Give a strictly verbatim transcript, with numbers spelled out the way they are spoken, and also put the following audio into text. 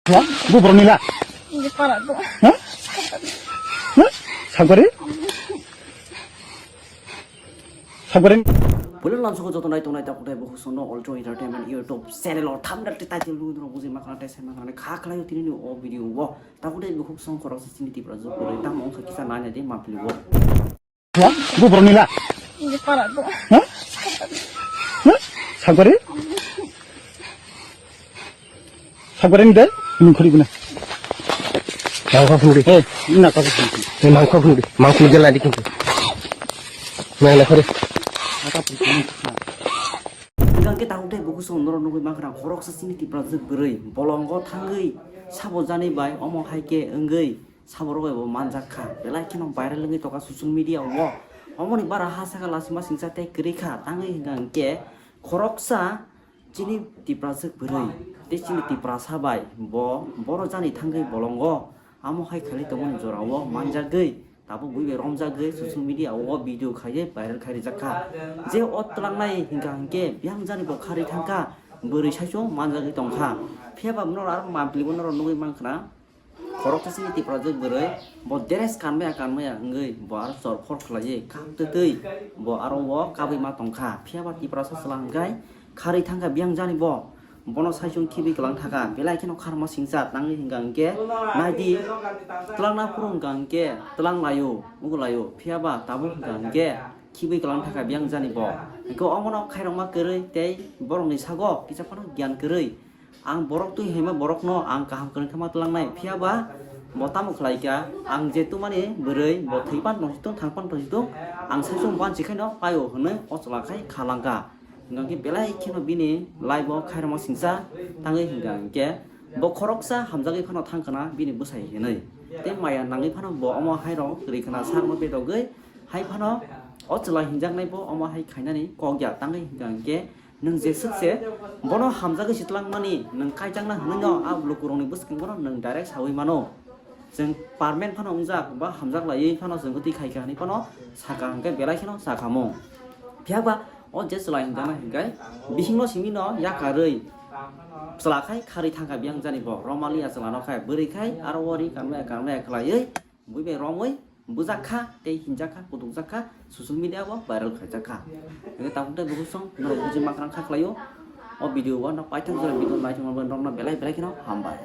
Ha? Bo borok nila? Hindi para to. Ha? Ha? Sagori? Sagori? Pulo lamsoko joto nai tongnai takutai bo husong no Ultra Entertainment YouTube channel o thumbnail tei title lu no buji makna tei sai makna kha khlai tini ni o video o takutai bo husong khorok sa sini tipra jok kore tam ongkha kisa nanya de mapli o. Ha? Bo borok nila? Hindi para to. Ha? Ha? Sagori? Sagori ni de? Nung khori guna. Nang kha phungdi. Hey, na ka phungdi. Hey, nang kha phungdi. Mang phungdi jala di kintu. Nang na khori. Hingke takutai bo husong norok nugui mankha khorok sa sini tipra jok bwrwi bolongo thangwi sabo jani bai omo hai ke wngwi Saborok bai bo manjak kha, belai kheno viral wngwi tongkha social media o. Omoni bara ha saka lasima singsa tei kwrwi kha, tangwi hwnka hwnkhe khoroksa chini Tipraswk bwrwi tei chini Tiprasa bai bo boro jani thangwi bolongo amo hai khailai tongmani jorao manjagwi tabuk bui bai romjagwi social media o video khaiwi viral khai rijak kha. Je o twlangnai hwnka hwnkhe biyang jani bo kharwi thangkha, bwrwi saichung manjagwi tongkha. Phiyaba norok aro mampli bo norok nugwi mankha na. Khoroksa sini Tiprajwk bwrwi bo dress kanmaya kanmaya wngwi bo aro chorkhor khlaiwi kap twtwi bo aro o kabwi ma tongkha. Phiyaba Tiprasa chwla hwnkhe kharwi thangkha biyang jani bo. Bono saichung khibwi kwlang thaka belai kheno kharma singcha tangwi hwnkha hwnkhe naidi twlangna phuru hwnkha hwnkhe twlang laio, ugu laio. Phiyaba tabuk hwnkha hwnkhe khibwi kwlang thaka biyang jani bo. Hwnkhe omono khairokma kwrwi tei borokni sago kisa phano giyan kwrwi. Ang borok twi hima borokno ang kaham kwrwng khe ma twlangnai, phiya ba bo tamo khlai kha? Ang je twmani bwrwi bo thwi pan tong si thung, thang pan tong si thung, ang saichung banchi khaino paio hwnwi o chwla khai kha lang kha. Hwnkha khe belai kheno bini life o khairokma singcha tangwi hwnkha hwnkhe bo khoroksa hamjagwi phano thang khna bini bwsai hinwi. Tei maya nangwi phano bo omo hai rok kwrwi khna sakno bedogwi hai phano o chwla hinjaknai bo omo hai khainani kok ya tangwi hwnkha hwnkhe Nwng jeswk se bono hamjagwi si twlangmani, nwng kaijakna hwnwi no a lukurokni bwskango no nwng direct saui mano. Chwng permanent phano wngjak ba hamjak laiwi phano chwng kwtwi khai kha hwnwi phano sakha hwnkhe belai kheno sakha mung. Phiya ba o je chwla hinjakna hwnkhe bisingno simi no yakarwi chwla khai kharwi thangkha biyang jani bo romali ya chwla no khai bwrwi khai aro o ri kanmaya kanmaya khlaiwi Bui bai romwi bujak kha tei hinjak kha, kutukjak kha, social media o viral khaijak kha. Hingke tabuk tei bukhuk song norok buji makrang kha khlaio. O video o nok paithak jora video naithok norok no belai belai kheno hambai.